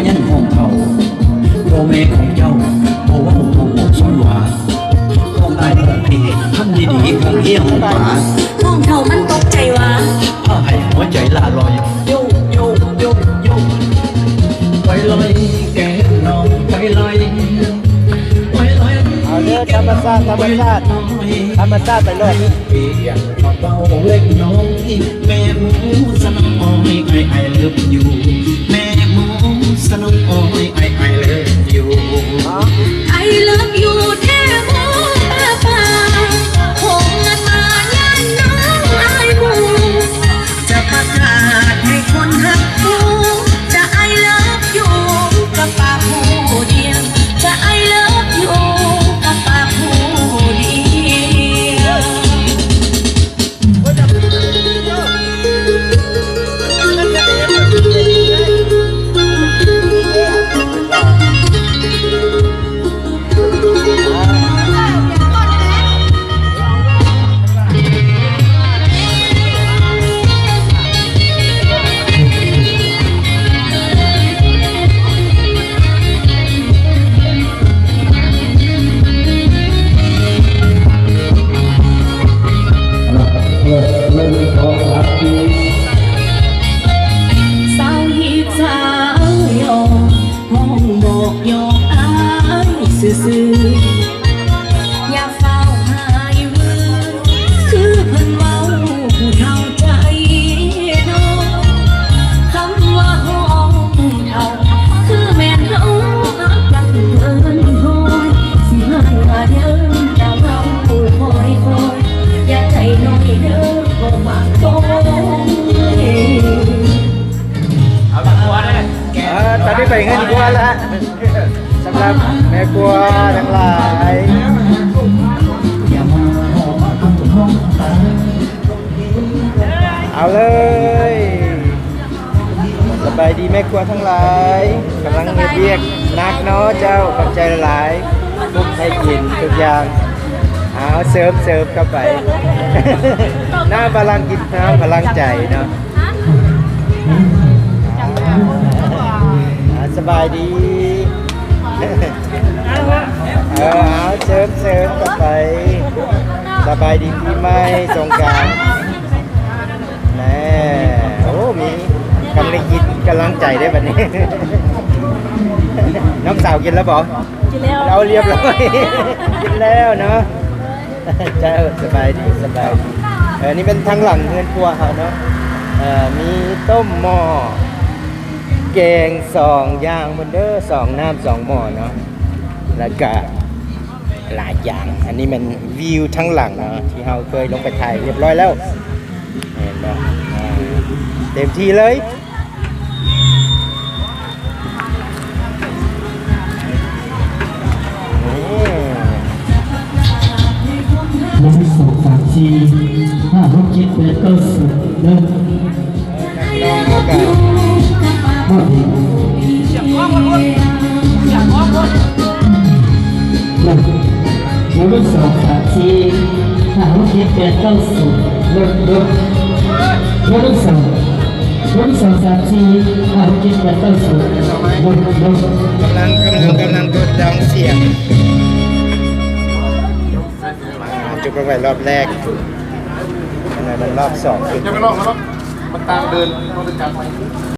ຍັງຮ້ອງເຖົ້າ ພໍ່ແມ່ຂອງເຈົ້າບໍ່ເວົ້າບໍ່ບອກສອນຫວາ ຮ້ອງອ້າຍຮ້ອງພີ່ ທຳດີໆ ຮ້ອງເຮຮ້ອງປາ ຮ້ອງເຖົ້າມັນຕົກໃຈຫວາ ພາໃຫ້ຫົວໃຈລ່າລອຍ ໂຍກ ໂຍກ ໂຍກ ໂຍກ ໄປລອຍແກ້ມນ້ອງ ໄປລອຍ ໄປລອຍ ເອົາເດີ ທຳມະຊາດ ທຳມະຊາດ ທຳມະຊາດໄປໂລດ ເປັນຫຍັງມາເວົ້າເລັກນ້ອຍ ແມ່ໝູສະນ້ອຍ I love you ແມ່ໝູສະນ້ອຍ I love you I love you ແທ້ບໍ່ປ້າ ຄົງມາຍາມນ້ອງອາຍໝູ່ ຈະປະກາດໃຫ້ຄົນຮັກຮູ້ ຈະ I love you ກັບປາກຜູ້ດຽວ ຈະ I love you ກັບປາກຜູ້ດຽວ. ສາວຮີດສາວຢອກ ຮ້ອງບອກຢອກອ້າຍຊື່ໆ ຢ່າຟ້າວຫາຍວື ຄືເພິ່ນເວົ້າຜູ້ເຖົ້າໃຈນ້ອຍ ຄຳວ່າຮ້ອງເຖົ້າ ຄືແມ່ນເຮົາຮັກກັນເກີນຮ້ອຍ ຊິຮ້ອງວ່າເດີ ຢ່າເວົ້າຄ່ອຍໆ ຢ່າໃຈນ້ອຍເດີ ບໍ່ມັກຕ້ອງ ເອົາລະ ຜົວເດ້. ອ່າ ຕອນນີ້ໄປເຮືອນຄົວລະ ສຳລັບແມ່ຄົວທັງຫຼາຍ ເອົາເລີຍ ສະບາຍດີແມ່ຄົວທັງຫຼາຍ ກຳລັງເຮັດວຽກໜັກເນາະເຈົ້າ ຂອບໃຈຫຼາຍໆ ປຸກໃຫ້ກິນທຸກຢ່າງ ເອົາ ເສີມໆ ເຂົ້າໄປ ນ້ຳພະລັງກິນ ນ້ຳພະລັງໃຈເນາະ. ອ່າ ສະບາຍດີ ເອີ ເອົາ ເສີມ ເສີມກັນໄປ ສະບາຍດີປີໃໝ່ ສົງການ ແນ່ ໂອ້ ມີກຳລັງກິນ ກຳລັງໃຈເດ້ບັດນີ້ ນ້ອງສາວກິນແລ້ວບໍ່? ກິນແລ້ວ ເອົາ ລຽບຮ້ອຍ ກິນແລ້ວເນາະ. ເຈົ້າ ສະບາຍດີ ສະບາຍດີ ເອີ ນີ້ເປັນທາງຫຼັງເຮືອນຄົວເຮົາເນາະ ເອີ ມີຕົ້ມໝໍ້ ແກງສອງຢ່າງພຸ້ນເດີ ສອງນ້ຳສອງໝໍ້ເນາະ ແລ້ວກະຫຼາຍຢ່າງ ອັນນີ້ແມ່ນວິວທາງຫຼັງເນາະ ທີ່ເຮົາເຄີຍລົງໄປຖ່າຍຮຽບຮ້ອຍແລ້ວ ເຫັນບໍ່ ເຕັມທີ່ເລີຍ. ໜຶ່ງ ສອງ ສາມ ສີ່ ຫ້າ ຫົກ ເຈັດ ແປດ ເກົ້າ ສິບ ເລີ່ມ ໜຶ່ງ ສອງ ສາມ ສີ່ ຫ້າ ຫົກ ເຈັດ ແປດ ເກົ້າ ສິບ ລົດ ລົດ ລົດ ລົດ ສອງ ລົດ ສອງ ສາມ ສີ່ ຫ້າ ຫົກ ເຈັດ ແປດ ເກົ້າ ສິບ ລົດ ລົດ ກຳລັງ ກຳລັງ ກຳລັງທົດລອງສຽງ ຈຸດລົງໄວ້ລອບແລກ ອັນນັ້ນມັນລອບສອງ ຢ່າໄປລອງມັນ ມັນຕ່າງເດີ່ນ ຕ້ອງໄດ້ຈັດໃໝ່.